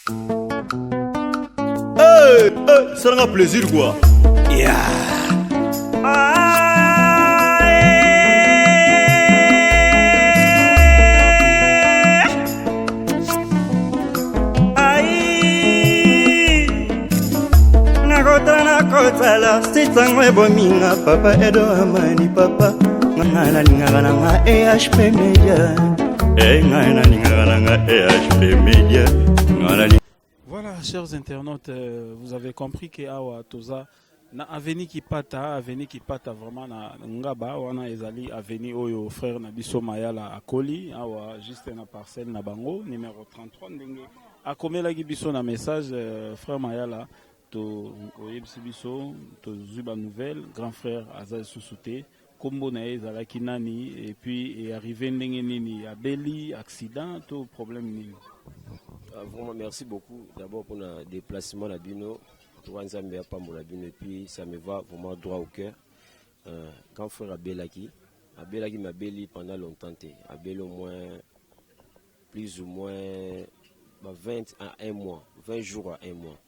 Hey, hey, salanga plaisir quoi. Yeah. Nakotala nakotala sitango ebominga papa Edo Amani papa nga nalingaka na nga EHP Media e ngai nalingaka na nga EHP Media nga nali Voilà, chers internautes, vous avez compris que awa toza na avenue Kipata, avenue Kipata vraiment na Ngaba wana ezali avenue oyo frère na biso Mayala akoli awa juste na parcelle na bango numéro 33 ndenge akomelaki biso na message frère Mayala to oyebisi biso tozwi ba nouvelle grand frère aza lisusu te kombo na ye ezalaki nani et puis e arrivé ndenge nini abeli accident to problème nini? Ah, vraiment merci beaucoup d'abord pour le déplacement na bino toka Nzambe apambola bino et puis ça me va vraiment droit au cœur. Grand frère abelaki, abelaki mais abeli pendant longtemps te, abeli au moins plus ou moins ba 20 à 1 mois, 20 jours à 1 mois.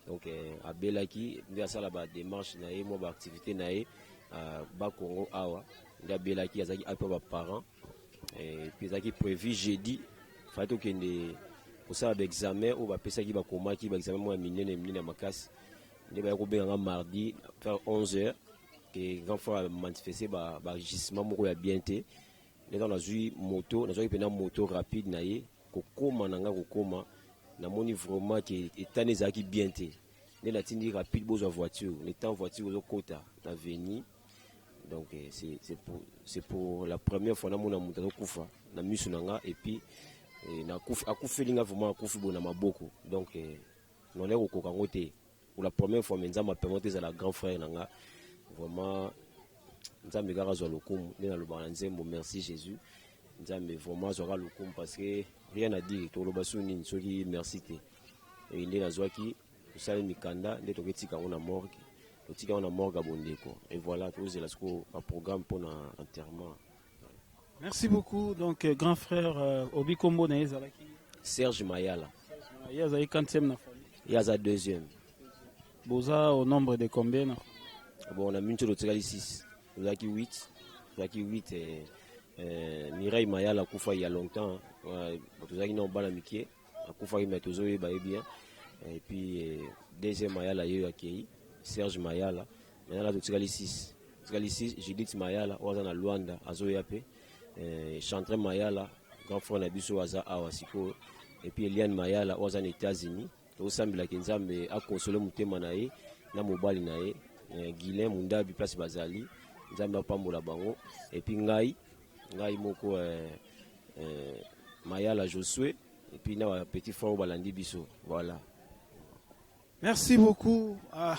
Donc abelaki nde asala ba démarche na ye mwa ba activité na ye ba Congo awa nde abelaki, azalaki ape ba parents et puis ezalaki prévu jeudi fallait tokende kosala ba examen oyo bapesaki, bakomaki ba examen moko ya minene minene ya makasi nde baya kobenga nga mardi vers 11 heures ke grand frère amanifeste ba agissement moko ya bien te. Nde ntango nazwi moto, nazwaki mpena moto rapide na ye kokóma na nga kokóma, namoni vraiment ke etani ezalaki bien te nde natindi rapide bozwa voiture le temps voiture ozokota na veni. Donc c'est pour la première fois namona moto azokufa na miso na nga et puis akufeli nga vraiment, akufi boye na maboko. Donc nonde kokoka yango te pour la première fois, mais Nzambe apermettre ezala grand frère na nga. Vraiment Nzambe kaka azwa lokumu nde nalobaka na nzembo merci Jésus. Nzambe vraiment azwaka lokumu parce que rien à dire, toloba su nini soki merci te. E nde nazwaki tosali mikanda nde toketika yango na morgue, totika yango na morgue ya Bondeko et voilà, tozela sikoyo baprogramme mpona enterrement. Merci beaucoup. Donc grand frère obi kombo na ye ezalaki? Serge Mayala. Ye azalaki quantième na famille? Ye aza deuxième. Boza au nombre de combien na? Bon, na miniti oyo totikali 6, tozalaki 8, tozalaki 8. Mireille Mayala akufa il y a longtemps, tozalaki nao bana mike akufaki, mais tozoyeba ye bien. Et puis deuxième Mayala ye oyo akei, Serge Mayala. Maintenant là totikali 6, totikali 6. Judith Mayala oyo aza na Lwanda azoya mpe, Chantre Mayala grand frère na biso oyo aza awa sikoyo, et puis Eliane Mayala oyo aza na États-Unis. Tozosambelaki Nzambe akonsole motema na ye na mobali na ye Guilin Mundabi place bazali, Nzambe apambola bango. Et puis ngai moko Mayala Josué et puis na ba petit frère oyo balandi biso, voilà. Merci beaucoup. Ah,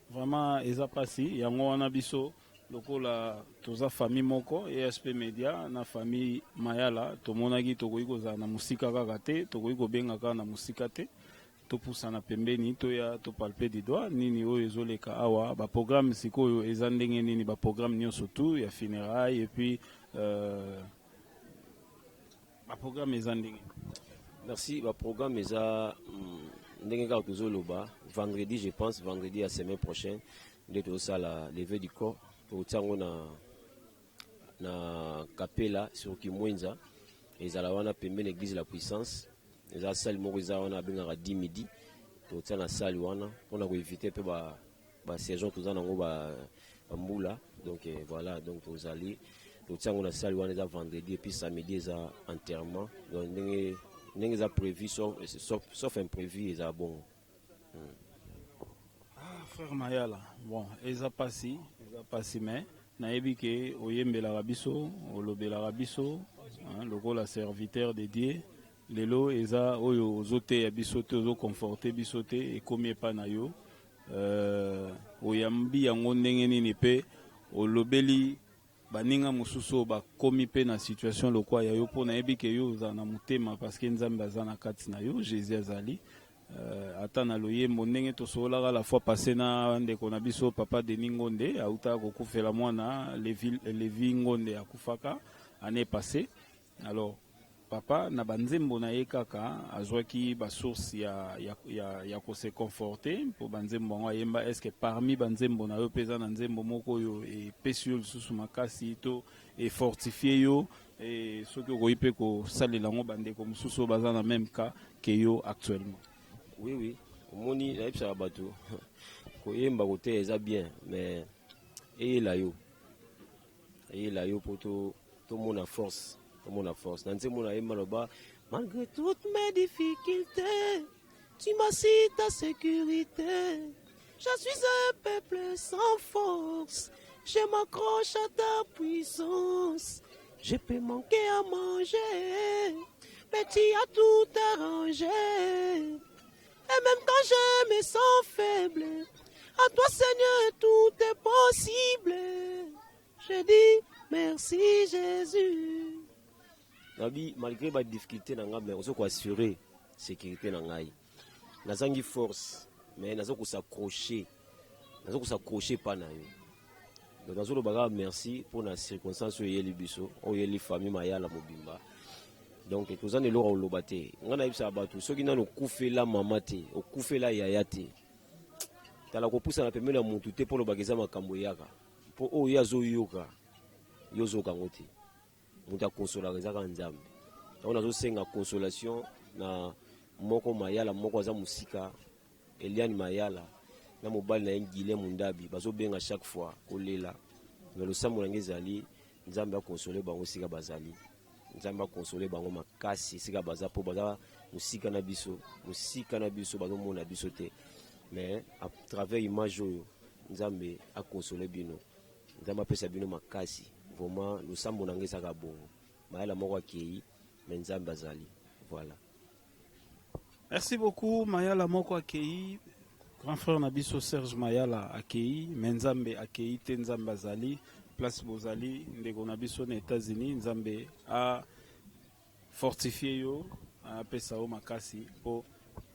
vraiment eza pasi yango wana biso lokola toza famille moko ESP Media na famille Mayala, tomonaki tokoki kozala na mosika kaka te, tokoki kobenga kaka na mosika te, topusana pembeni toya topalper du doigt nini oyo ezoleka awa, baprogramme sikoyo eza ndenge nini, baprogramme nyonso tu ya funéraille et puis baprogramme eza ndenge? Merci. Baprogramme eza ndenge kaka tozoloba, vendredi je pense, vendredi ya semaine prochaine nde tozosala levée du corps, tokotia yango na kapela sur Kimwenza, ezala wana pembeni église La Puissance, eza salle moko eza wana abengaka 10 midi, tokotia na salle wana mpona koéviter mpe basaison toza nango bambula. Donc voilà, donc tozali totia yango na salle wana, eza vendredi et puis samedi eza enterrement. Donc ndenge eza prévu, sauf imprévu, eza bongo. Ah, frère Mayala, bon, eza pasi, eza pasi, mais nayebi ke oyembelaka biso, olobelaka biso hein, lokola serviteur de Dieu. Lelo eza oyo ozoteya biso te, ozoconforte biso te, ekomi epa na yo, oyambi yango ndenge nini mpe olobeli baninga mosusu oyo bakomi mpe na situation lokwa ya yo, mpo nayebi ke yo ozala na motema parce que Nzambe aza na kati na yo, Jésus azali ata na loyembo ndenge tosololaka la fois passé na ndeko na biso papa Denis Ngonde autaka kokufela mwana Levi, Levi Ngonde akufaka année passée. Alors Papa na banzembo na ye kaka azwaki basource ya kose conforter mpo banzembo yango ayemba. Est ce que parmi banzembo na yo mpe eza na nzembo moko oyo epesi yo lisusu makasi to efortifie yo? E soki okoki mpe kosalela yango bandeko mosusu oyo baza na même cas ke yo actuellement? Oui, omoni, nayebisaka bato, koyemba, koteya eza bien, mais eyela yo, eyela yo mpo tomona force, tomona force na nzembo nayemba. Loba: "Malgré toutes mes difficultés, tu m'assures ta sécurité. Je suis un peuple sans force, je m'accroche à ta puissance. Je peux manquer à manger, mais tu as tout arrangé. Et même quand je me sens faible, à toi, Seigneur, tout est possible. Je dis merci Jésus." Nabi, malgré badifficulté na ngai, mais ozo koassure sécurité na ngai. Nazangi force, mais naza kos'accrocher, naza kos'accrocher epa na yo. Donc nazoloba kaka merci mpona circonstance oyo eyeli biso, oyo eyeli famille Mayala mobimba. Donc toza na eloko ya koloba te. Ngai nayebisaka bato, soki nano okufela mama te, okufela yaya te, tala kopusana pembeni ya motu te mpo olobaka eza makambo eyaka, mpo oyo ye azoyoka, yo ozoyoka yango te. Moto akonsolaka eza kaka Nzambe. Yango nazosenga consolation na moko Mayala moko aza mosika, Eliane Mayala na mobali na ye Guilin Mundabi, bazobenga chaque fois kolela na losambo na ngai. Ezali Nzambe akonsole bango esika bazali, Nzambe akonsole bango makasi esika baza, mpo baza mosika na biso, mosika na biso, bazomona biso te, mais à travers image oyo, Nzambe akonsole bino, Nzambe apesa bino makasi. Vraiment, losambo na ngai ezaka bongo. Mayala moko akei, mais Nzambe azali. Voilà. Merci beaucoup. Mayala moko akei, grand frère na biso Serge Mayala akei, mais Nzambe akei te, Nzambe azali. Place bozali, ndeko na biso na États-Unis, Nzambe a fortifie yo, apesa yo makasi, mpo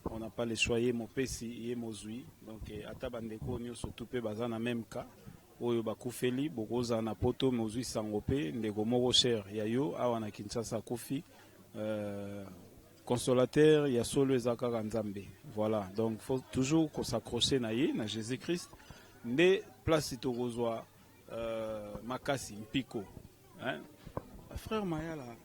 on n'a pas le choix. Ye mopesi, ye mozwi. Donc ata bandeko nyonso tu mpe baza na même cas oyo bakufeli, bokozala na poto, mozwi sango mpe ndeko moko cher ya yo awa na Kinshasa akufi, consolateur ya solo eza kaka Nzambe. Voilà, donc faut toujours kos'accrocher na ye, na Jésus Christ, nde place tokozwa makasi, mpiko, hein? Frère Mayala,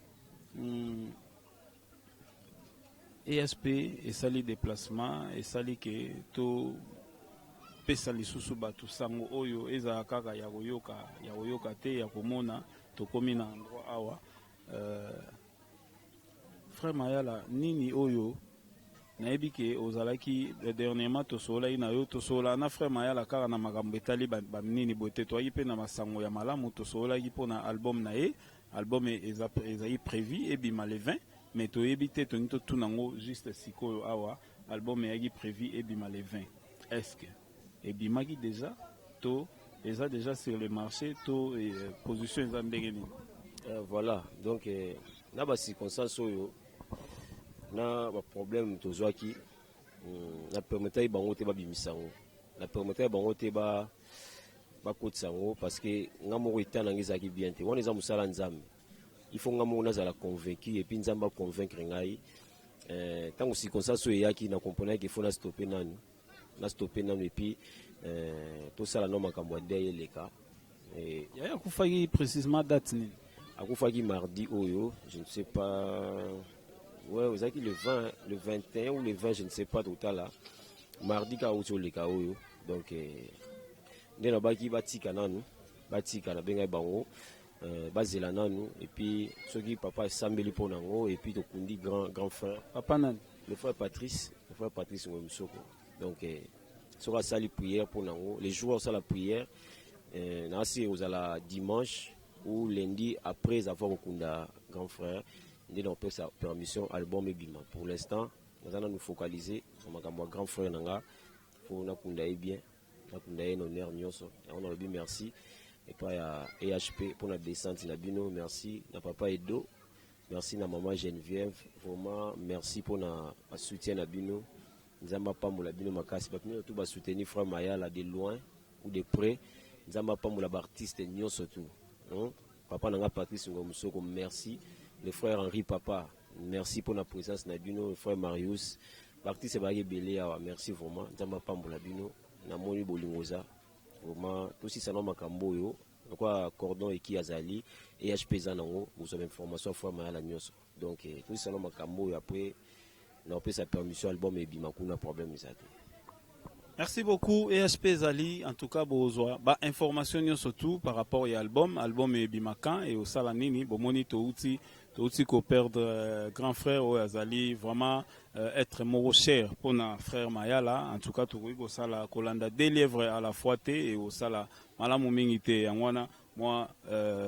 ESP esali déplacement, esali ke topesa lisusu bato sango oyo ezala kaka ya koyoka, ya koyoka te, ya komona. Tokomi na endroit awa. Frère Mayala, nini oyo nayebi ke ozalaki dernièrement, tosololaki na yo, tosolola na frère Mayala kaka na makambo etali banini boye te, toyaki mpe na masango ya malamu. Tosololaki mpona album na ye. Album ezali prévu ebima le 20, mais toyebi te, tolingi totuna yango juste sikoyo awa. Album eyaki prévu ebima le 20, est ce que ebimaki déjà to eza déjà sur le marché to position eza ndenge nini? Voilà, donc na bacirconstance oyo na baproblème tozwaki, na permettaki bango te babimisa yango, na permettaki bango te bakotisa yango, parce que nga moko eta na ngai ezalaki bien te. Wana eza mosala Nzambe, il faut nga moko nazala convaincu et puis Nzambe aconvaincre ngai. Ntango circonstance oyo eyaki, na comprenaki, faut na stoppe nanu, na stoppe nanu et puis tosala no makambo ya deuil eleka. Yaya akufaki précisément date nini? Akufaki mardi oyo, je ne sais pas, ouais, ezalaki le 20, le 21 ou le 20, je ne sais pas. Totala mardi kaka uti oleka oyo. Donc nde nabaki batika nanu, batika, nabengai bango, bazela nanu et puis soki papa esambeli mpo nango et puis tokundi grand frère. Papa nani? Le frère Patrice, le frère Patrice Ngoy Mosoko. Donc soki asali prière mpo nango, les jours osala prière, nasi ozala dimanche ou lundi après avoir kokunda grand frère, nde na opesa permission album ebima. Pour l'instant naza nanu focaliser na makambo ya grand frère na nga. Fo nakunda ye bien, nakunda ye na honneur nyonso. Yango nalobi merci epai ya EHP mpona descente na bino, merci na papa Edo, merci na mama Geneviève, vraiment merci mpona basoutien na bino. Nzambe apambola bino makasi. Bato nyonso tu basoutenir frère Mayala de loin ou de près, Nzambe apambola baartiste nyonso tu, hein? Papa na nga Patrice Ngomosoko, merci. Le frère Henri Papa. Merci pour la présence na bino, frère Marius. Baartiste bazalaki ebele awa, merci vraiment. Nzambe apambola bino. Namoni bolingo eza vraiment. Tosisana makambo oyo lokola cordon eki azali ehp eza nango, bozwa bainformation ya frère Mayala nyonso. Donc tosisana makambo oyo, après naopesa permission, album ebima kuna, problème eza te. Merci beaucoup. EHP ezali, en tout cas bozwa ba information nyonso tout par rapport ya album, album ebima quand et osala nini. Bomoni, touti ko perdre grand frère oyo azali vraiment être moko cher mpona frère Mayala. En tout cas tokoki kosala kolanda deux lièvres à la fois te e osala malamu mingi te. Yango wana mwa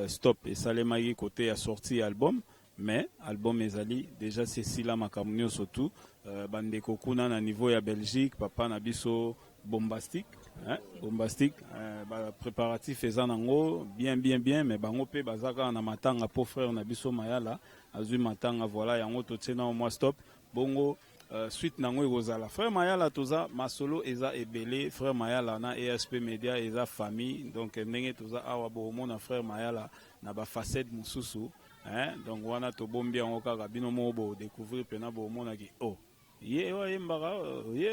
stop esalemaki côté ya sortie ya album, mais album ezali déjà sesila makambo nyonso tout. Bandeko kuna na niveau ya Belgique, papa na biso Bombastique, hein? Bombastique, bapréparatif eza nango bien bien bien, mais bango mpe baza kaka na matanga mpo frère na biso Mayala azwi matanga. Voilà, yango totie nao mwa stop bongo. Suite nango ekozala frère Mayala. Toza masolo eza ebele. Frère Mayala na ESP Media eza famille. Donc ndenge toza awa, bokomona frère Mayala na bafacette mosusu, hein? Donc wana tobombi yango kaka, bino moko bodécouvrir mpena, bomonaki oh ye oyo ayembaka ye.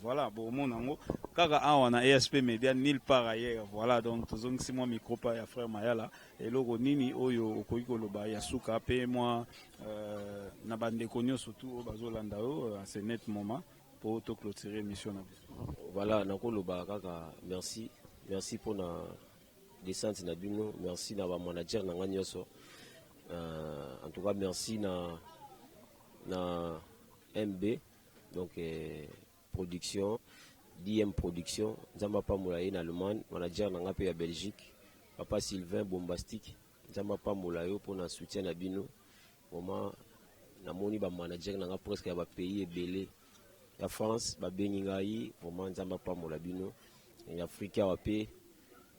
Voilà, bomona yango kaka awa na ESP Media, nulle part ailleurs. Voilà, donc tozongisi mwa micro pa ya frère Mayala. Eloko nini oyo okoki koloba ya suka mpe mwa na bandeko nyonso tu oyo bazolanda yo à ce net moment mpo toclôturer émission na biso? Voilà, nakoloba kaka merci, merci mpona descente na bino, merci na bamanager na nga nyonso. En tout cas merci na MB, donc production DM Production, Nzambe apambola ye na Allemagne, manager na nga mpe ya Belgique, papa Sylvain Bombastique, Nzambe apambola yo mpona soutien na bino. Vraiment namoni bamanager na nga presque ya bapays ebele ya France babengi ngai, vraiment Nzambe apambola bino. Ya Afrique awa mpe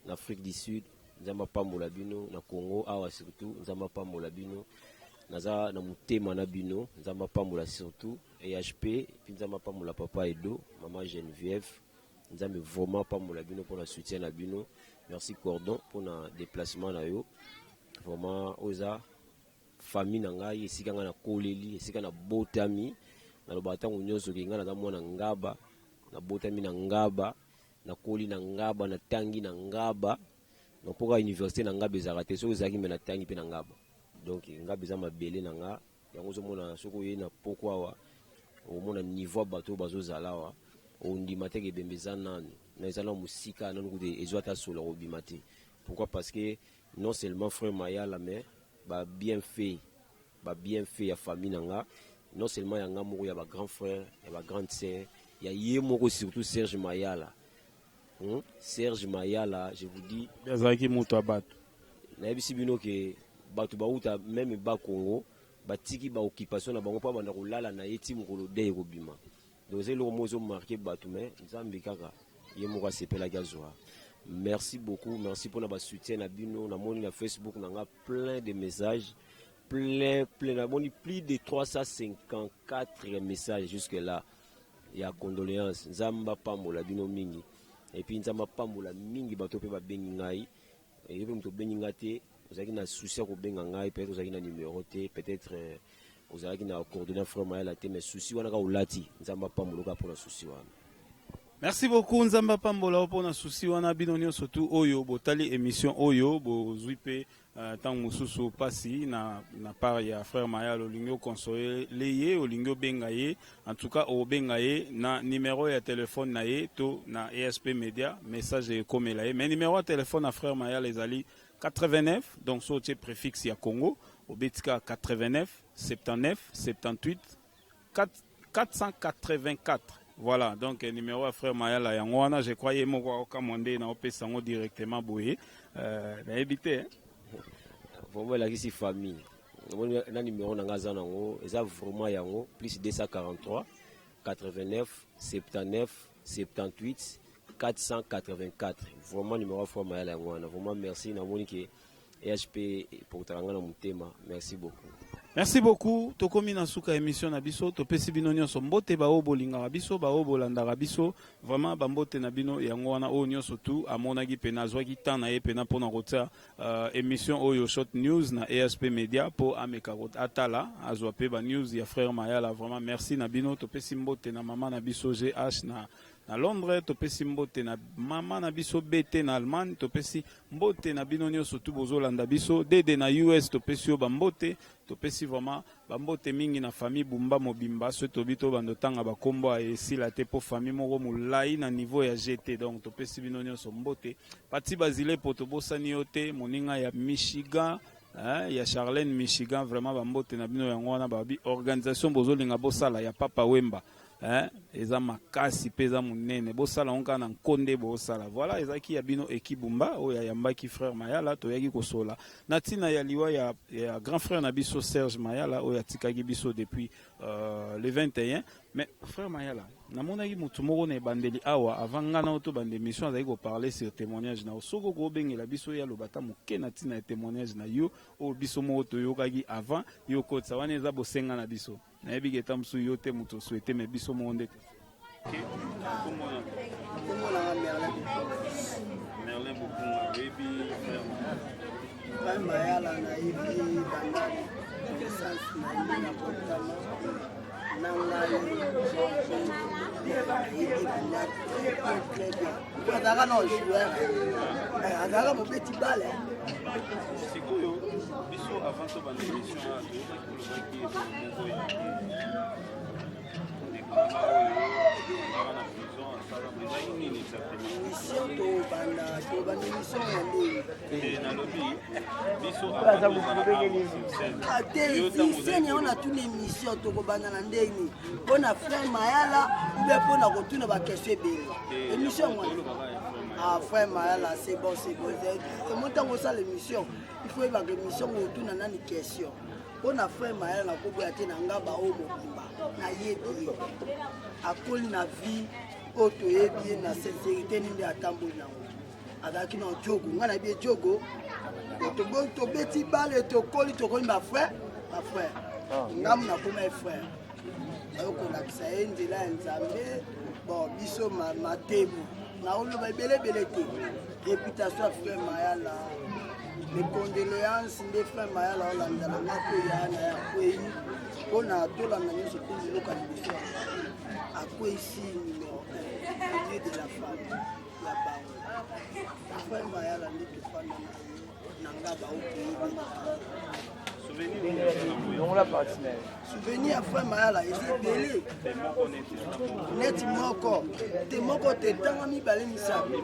na Afrique du Sud, Nzambe apambola bino. Na Congo awa surtout, Nzambe apambola bino. Naza na motema na bino. Nzambe apambola surtout EHP, puis Nzambe apambola papa Edo, mama Geneviève. Nzambe vraiment apambola bino mpona soutien na bino. Merci Cordon mpona déplacement na yo. Vraiment oyo eza famille na ngai, esika ngai nakoleli, esika nabotami. Nalobaka ntango nyonso ke ngai naza mwana Ngaba, nabotami na Ngaba, nakoli na Ngaba, natangi na Ngaba. Donc mpoka université na Ngaba ezalaka te, soki ezalaki me natangi mpe na Ngaba. Donc Ngaba eza mabele na nga. Yango ozomona, soki oye na poko awa, omona niveau ya bato oyo bazozala awa, ondima teke ebembe eza nanu na eza na mosika nanu kutu ezwa ata solo kobima te. Pourquoi? Parce que non seulement frère Mayala, mais babienfait, babienfait ya famille na nga, non seulement ya nga moko, ya bagrand frère, ya bagrande sœur, ya ye moko, surtout Serge Mayala, Serge Mayala, je vous dis. Azalaki moto ya bato. Nayebisi bino ke bato bauta même Bakongo, batiki baoccupation na bango mpo banda kolala na ye ti mokolo de ekobima. Donc eza eloko moko ezomarquer bato, mais Nzambe kaka ye moko asepelaki azwa. Merci beaucoup, merci mpona basoutien na bino. Namoni na Facebook na nga plein de messages, plein plein, namoni plus de 354 messages jusque là ya condoléance. Nzambe apambola bino mingi, et puis Nzambe apambola mingi bato mpe babengi ngai. Yo mpe moto obengi ngai te, ozalaki na souci ya kobenga ngai, peut-être ozalaki na numéro te, peut-être ozalaki na coordonné frère Mayala te, mais souci wana kaka olati, Nzambe apambola kaka mpona souci wana. Merci beaucoup, Nzambe apambola mpona souci wana. Bino nyonso tu oyo botali émission oyo, bozwi mpe ntango mosusu mpasi na part ya frère Mayala, olingi oconsoler ye, olingi obenga ye, en tout cas obenga ye na numéro ya telefone na ye to na ESP Media, message ekomela ye. Mais numéro ya telefone na frère Mayala ezali 89, donc so otie préfixe ya Congo, obetika 89 79 78 4, 484. Voilà, donc numéro ya frère Mayala yango wana. Je crois ye moko aokamwa nde na opesa yango directement boye, nayebi te. Vraiment elakisi famille. Omoni na numéro na nga aza nango, eza vraiment yango, plus 243 89 79 78 484. Vraiment numéro ya frère Mayala yango wana. Vraiment merci, namoni ke EHP eportaka nga na motema. Merci beaucoup. Merci beaucoup. Tokomi na suka émission na biso. Topesi bino nyonso mbote, baoyo bolingaka biso, baoyo bolandaka biso. Vraiment, bambote na bino yango wana. Oyo nyonso tu amonaki pena, azwaki temps na ye pena mpona kotia émission oyo Short News na ESP Media mpo ameka atala, azwa mpe ba news ya frère Mayala. Vraiment merci na bino. Topesi mbote na mama na biso GH na Londres, topesi mbote na mama na biso BT na Allemagne, topesi mbote na bino nyonso tu bozolanda biso. Dede na US, topesi yo bambote. Topesi vraiment bambote mingi na famille Bumba mobimba. Soki tobi tobanda otanga bakombo esila te, mpo famille moko molai na niveau ya GT. Donc topesi bino nyonso mbote. Pati Bazile po tobosani yo te, moninga ya Michigan, hein, ya Charlène Michigan. Vraiment bambote na bino yango wana. Babi organisation bozolinga bosala ya Papa Wemba, hein, eza makasi mpe eza monene. Bosala yango kaka na nkonde bosala. Voilà, ezalaki ya bino Ekibumba oyo ayambaki frère Mayala. Toyaki kosola na ntina ya liwa ya grand frère na biso Serge Mayala, oyo atikaki biso depuis le 21. Mais frère Mayala, namonaki motu moko na ebandeli awa, avant nga na oyo tobanda émission, azalaki koparler sur témoignage na yo. Soki okobengela biso ye, aloba ata moke na ntina ya témoignage na yo oyo biso moko toyokaki avant yo kotisa wana. Eza bosenga na biso. Nayebi ke eta mosusu yo te moto osouhaiter, mais biso moko nde. Kombo nanga Merlin. Merlin Bokunga, oyebi frère? Frère Mayala, nayebi banda naissance na ye, na botama na ngai, nayebi bina très bien, très bien. Po azalaka na joueur, azalaka mobeti bale. Sikoyo biso, avant tobanda émission awa, toyokaki olobaki moko ya ndeko nanga oyo azalaka na prison, asala ezalaki nini exactement? Émission, tobanda émission ya ndenge? Te, nalobi biso avant tozala awa sur scène. Te, sur scène yango natuna, émission tokobanda na ndenge mpo na frère Mayala ou bien mpo na kotuna baquestion ebele? Émission yango? Ah, frère Mayala, c'est bon, c'est bon. Emo ntango osala émission, il faut yebaka émission otuna nani question. Mpo na frère Mayala, nakoboya te, na nga baoyo mobimba nayebi ye, akoli na vie oyo toyebi ye na sincérité nini nde atamboli nango. Azalaki na jogo, ngai nayebi ye jogo, tobeti bale, tokoli, tokomi bafrère, bafrère. Ngamu nakoma ye frère, ayo kolakisa ye nzela ya Nzambe. Bon, biso matebo naoloba ebele ebele te. Réputation ya frère Mayala, les condoléances nde frère Mayala olanda na nga mpo ya na ya akwei, mpona tolanda nyonso mpo liloka liboso akweyisi numéro 1 milieu de la famille ya bango. Frère Mayala nde tofanda na ye na nga baokoyebi. Souvenir ya frère Mayala eza ebele, neti moko te, moko te, ntanga mibale, misato.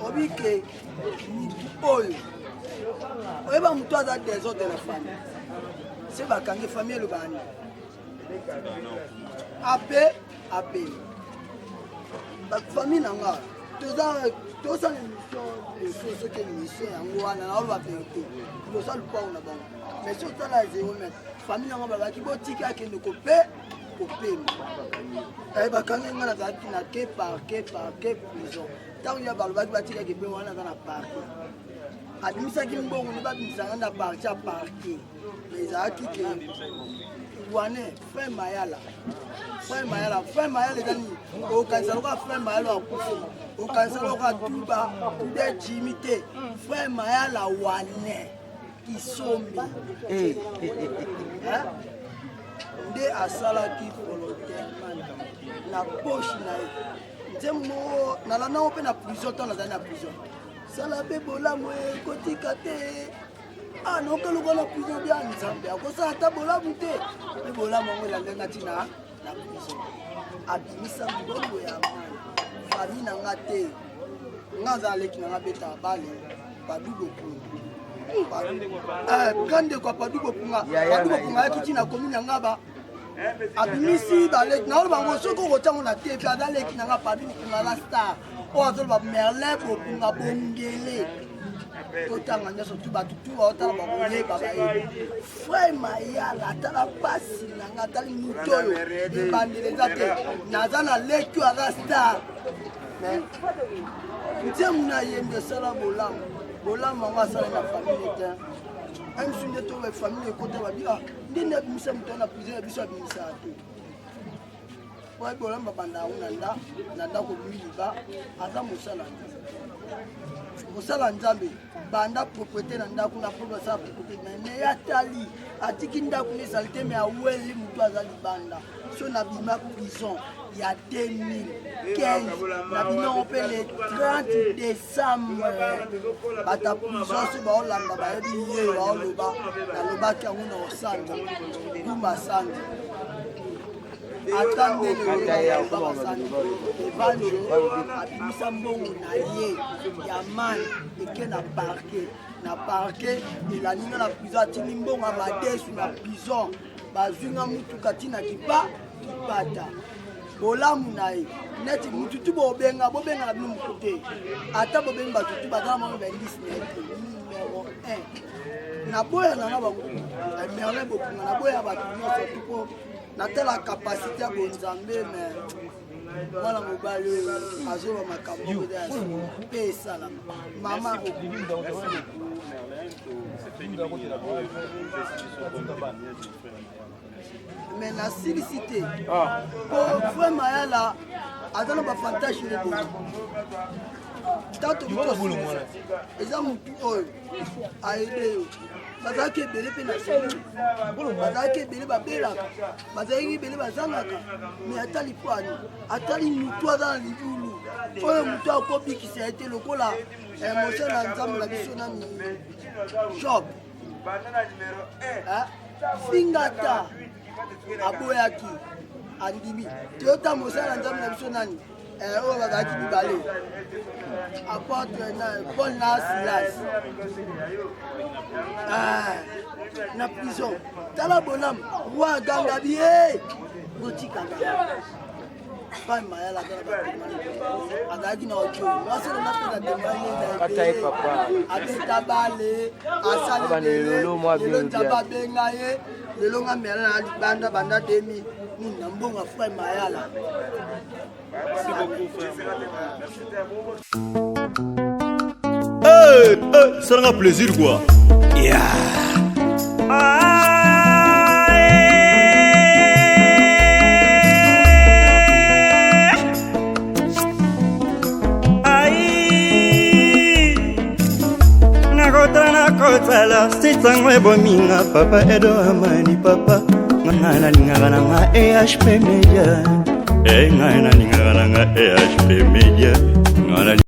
Obi ke mutu oyo oyeba, motu aza désordre na famille, se bakangi famille, elobaka nini? Ape ape bafamille na nga, toza tosala émission liboso. Soki émission yango wana, naoloba vérité, liboso ya lupango na bango, mais soki otala 0 mètre, famille yango balobaki botika akende kope kopema. Bakangi nga, nazalaki na ke parquet, parquet prison. Ntango ya balobaki batikaki mpe wana, aza na parquet, abimisaki mbongo nde babimisanga na parti ya parquet. Mais ezalaki ke wane frère Mayala, frère Mayala, frère Mayala eza nini? Okanisa lokola frère Mayala akufi, okanisa lokola tuba tube jimi te. Frère Mayala wane Kisombe nde asalaki volontairement na poche na ye. Nzembo moko nalandango mpe na prison, ntango nazali na prison: sala mpe bolamu, ekotika te. Ah, nokaluka na prison bia Nzambe akosala ata bolamu te, mpe bolamu yango elandanga ntina na prison. Abimisa mbongo ya mani famille na nga te. Nga aza aleki na nga, betaka bale Padu Bopunga, grand ndeko ya Padu Bopunga. Padu Bopunga ayaki ntina commune ya Ngaba, abimisi baleki. Naoloba bango, soki okotiango na TV, aza leki na nga Padu Bopunga, aza star oyo azoloba Merlin Bopunga Bongele. Totanga nyonso tu, bato tu baotala, bakoyeba, bayebi frère Mayala. Atala mpasi na nga, atali motu oyo ebandeli eza te. Naza na leki oyo aza star, mais nzembo na yembi esala bolamu. Bolamu yango asala na famille te. Amsu nde to bafamille ekota babi ah nde nde abimisa moto wana prison ya biso abimisaka te. Po ayebi bolamu babanda yango na nda na ndako obimi liba aza mosala nzambe. Mosala nzambe banda propriété na ndako na po asala propriété na ye mais atali atiki ndako ne ezali te mais aweli moto aza libanda. So nabima prison ya 2015 nabima yango mpe le 30 décembre. Bato ya prison so baolanda bayebi ye baoloba nalobaki yango na osanza kuma sanza ata nde lelo abimisa mbongo na ye ya mane eke na parquet na parquet elandi nga na prison atindi mbongo ya madesu na prison bazwi nga mutuka ntina kipa kipata bolamu na ye neti mutu tu bobenga bobenga na bino motu te ata bobengi bato tu baza na mwa bendisi na ye te numero 1 naboya nanga bango Merlin Bokunga naboya bato nyonso tu mpo natala capacité ya bonzambe mais mwana mobali oyo azoba makambo moko ya solo mpe esalama mama. Mais nasilisi te po frère Mayala aza na bafantashe ebele. Tanto eza motu oyo aide yo bazalaki ebele mpe na solo bazalaki ebele babelaka bazalaki ebele bazangaka me atali pwani atali motu aza na libulu oyo motu akobikisa ye te lokola mosala na nzambe na biso nani Job finga ta aboyaki andimi toyota mosala na nzambe na biso nani oyo bazalaki mibale apôtre na Paul na Silas na prison. Tala bolamu roi aganga bi e botikanga Pai Mayala aza na batemani azalaki na ojo mwasi na mpe na temani abeta bale asali lelo Nzambe abenga ye lelo nga Mayala na libanda banda demi nini na mbongo ya frère Mayala. Merci beaucoup, frère. Merci. Hey, hey, salanga plaisir quoi. Yeah. Ai nakotala nakotala sitango ebominga papa Edo Amani papa ngai nalingaka nanga EHP Media e ngai nalingaka nanga EHP Media ngai.